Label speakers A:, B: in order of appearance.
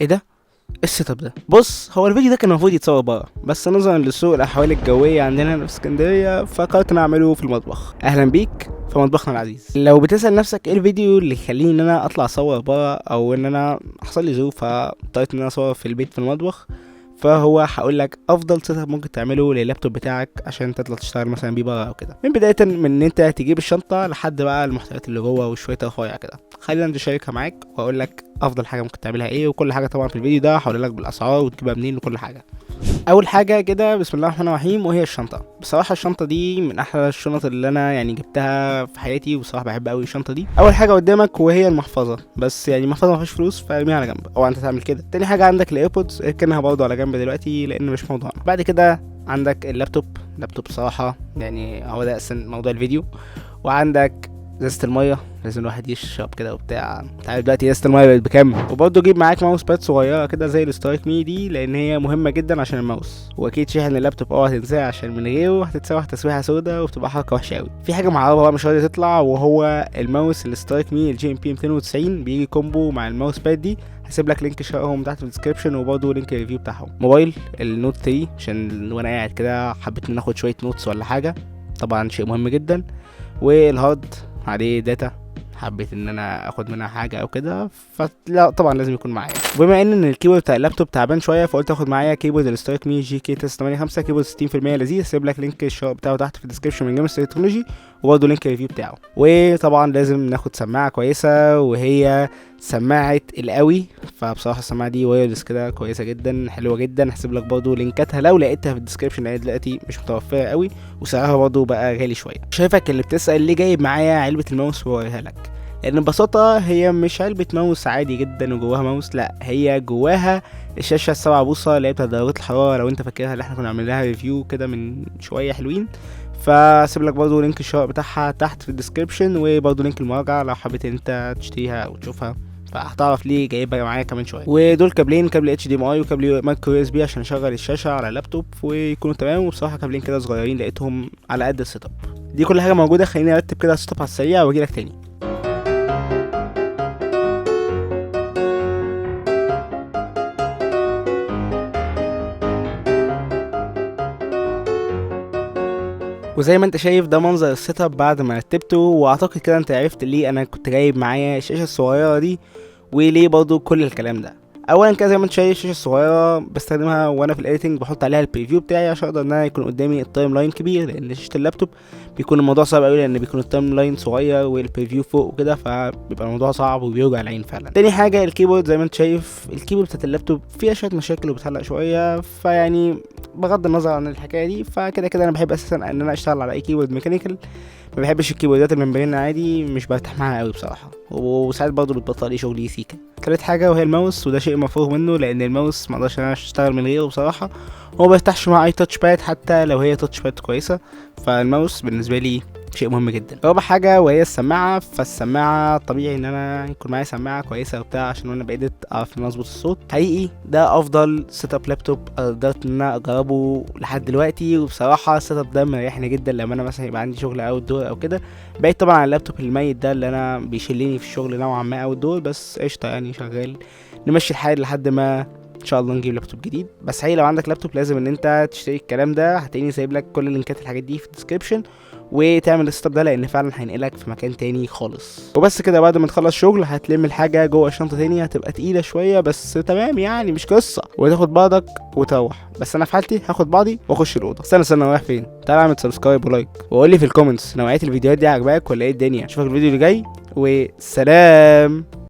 A: ايه ده؟ ايه ال setup ده؟ بص، هو الفيديو ده كان المفروض يتصور بره، بس نظرا لسوء الاحوال الجوية عندنا هنا في اسكندرية فقررت ان اعمله في المطبخ. اهلا بيك في مطبخنا العزيز. لو بتسال نفسك ايه الفيديو اللي يخليني ان انا اطلع اصور بره، او ان انا حصل لي ظروف فاضطريت ان انا اصور في البيت في المطبخ، فهو هقول لك افضل setup ممكن تعمله لللابتوب بتاعك عشان تطلع تشتغل مثلا بيه بره او كده، من بداية من ان انت تجيب الشنطة لحد بقى المحتويات اللي جوه وشوية رفايع كده. خلينا نشاركها معاك واقول لك افضل حاجة ممكن تعملها ايه، وكل حاجة طبعا في الفيديو ده هقول لك بالاسعار وتجيبها منين وكل حاجة. اول حاجة كده بسم الله الرحمن الرحيم، وهي الشنطة. بصراحة الشنطة دي من احلى الشنط اللي انا يعني جبتها في حياتي، وبصراحة بحب قوي الشنطة دي. اول حاجة قدامك وهي المحفظة، بس يعني المحفظة ما فيهاش فلوس فارميها على جنب، او انت تعمل كده. تاني حاجة عندك ال AirPods، اركنها برضه على جنب دلوقتي لان مش موضوعنا. بعد كده عندك اللابتوب. اللابتوب صراحة يعني هو ده اصلا موضوع الفيديو. وعندك ازازة المية، لازم الواحد يشرب كده وبتاع، انت عارف دلوقتي ازازة المية بقت بكام. وبرضه جيب معاك mouse pad صغيرة كده زي ال Strike Me دي، لان هي مهمة جدا عشان الماوس. واكيد شاحن اللابتوب اوعى تنساه، عشان من غيره هتتسوح تسويحه سودا وبتبقى حركة وحشة قوي. في حاجة معربه بقى مش راضية تطلع، وهو الماوس ال Strike Me ال GMP 290، بيجي combo مع ال mouse pad دي. هسيب لك link شرائهم تحت في ال description، وبرضه link ال review بتاعهم. موبايل ال Note 3 عشان وانا قاعد كده حبيت ان اخد شوية notes ولا حاجة، طبعا شيء مهم جدا. وال hard عليه data، حبيت ان انا اخد منها حاجة او كده، فلا طبعا لازم يكون معايا. وبما ان ال keyboard بتاع اللابتوب تعبان شوية، فقلت اخد معايا keyboard ال Strike Me GK 985، keyboard 60% لذيذ. هسيب لك link الشراء بتاعه تحت في ال description من Games Technology، وبرضه link ال review بتاعه. وطبعا لازم ناخد سماعه كويسة، وهي سماعه القوي. فبصراحة السماعة دي wireless كده كويسة جدا، حلوة جدا. هسيب لك برضه لينكاتها لو لقيتها في ال description، لان دلوقتي مش متوفرة قوي وسعرها برضه بقى غالي شوية. شايفك اللي بتسال ليه جايب معايا علبة الماوس ووريها لك، لان ببساطة هي مش علبة ماوس عادي جدا وجواها ماوس، لا هي جواها الشاشة ال7 بوصه اللي هي بتاعت درجات الحرارة لو انت فاكرها، اللي احنا كنا عاملين لها review كده من شوية حلوين. فاسيب لك برضو link الشراء بتاعها تحت في ال description، وبرضو link المراجعة لو حبيت ان انت تشتريها او تشوفها، فهتعرف ليه جايبها معايا كمان شوية. ودول كابلين، كابل HDMI وكابل micro USB عشان اشغل الشاشة على اللابتوب ويكونوا تمام. وبصراحة كابلين كده صغيرين لقيتهم على قد ال setup. دي كل حاجة موجودة. خليني ارتب كده ال setup على السريع واجي لك تاني. وزي ما انت شايف ده منظر ال setup بعد ما رتبته، واعتقد كده انت عرفت ليه انا كنت جايب معايا الشاشة الصغيرة دي وليه برضو كل الكلام ده. اولا كده زي ما انت شايف الشاشة الصغيرة بستخدمها وانا في ال editing، بحط عليها ال preview بتاعي عشان اقدر ان انا يكون قدامي ال timeline كبير، لان شاشة اللابتوب بيكون الموضوع صعب قوي، لان بيكون ال timeline صغير وال preview فوق وكده، فبيبقى الموضوع صعب وبيوجع العين فعلا. تاني حاجة ال keyboard، زي ما انت شايف ال keyboard بتاعت اللابتوب فيها شوية مشاكل وبتعلق شوية، فيعني بغض النظر عن الحكاية دي، فكده كده انا بحب اساسا ان انا اشتغل على اي keyboard mechanical، ما بحبش الكيبوردات ال membrane عادي، مش برتاح معاها قوي بصراحة، وساعات برضه بتبطئ لي شغلي سيكا. تالت حاجة وهي الماوس، وده شيء مفروغ منه لان الماوس ما اقدرش ان انا اشتغل من غيره بصراحة، هو ما برتاحش مع اي touchpad حتى لو هي touchpad كويسة، فالماوس بالنسبة لي شيء مهم جدا. رابع حاجة وهي السماعة، فالسماعه طبيعي ان انا يكون معايا سماعه كويسة وبتاع عشان وانا ب edit اعرف ان انا اظبط الصوت. حقيقي ده افضل setup لابتوب قدرت ان انا اجربه لحد دلوقتي، وبصراحة ال setup ده مريحني جدا لما انا مثلا يبقى عندي شغل outdoor او كده، بعيد طبعا عن اللابتوب الميت ده اللي انا بيشيلني في الشغل نوعا ما outdoor، بس قشطه يعني شغال نمشي الحال لحد ما ان شاء الله نجيب لابتوب جديد. بس حقيقي لو عندك لابتوب لازم ان انت تشتري الكلام ده، هتلاقيني سايب لك كل لينكات الحاجات دي في ال description، وتعمل ال setup ده لان فعلا هينقلك في مكان تاني خالص. وبس كده بعد ما تخلص شغل هتلم الحاجة جوه الشنطة تاني، هتبقى تقيلة شوية بس تمام يعني مش قصة، وتاخد بعضك وتروح. بس انا في حالتي هاخد بعضي واخش الاوضة. استنى استنى رايح فين؟ تعالى اعمل subscribe و like، وقول لي في ال comments نوعية الفيديوهات دي عجباك ولا ايه الدنيا. اشوفك الفيديو اللي جاي، وسلام.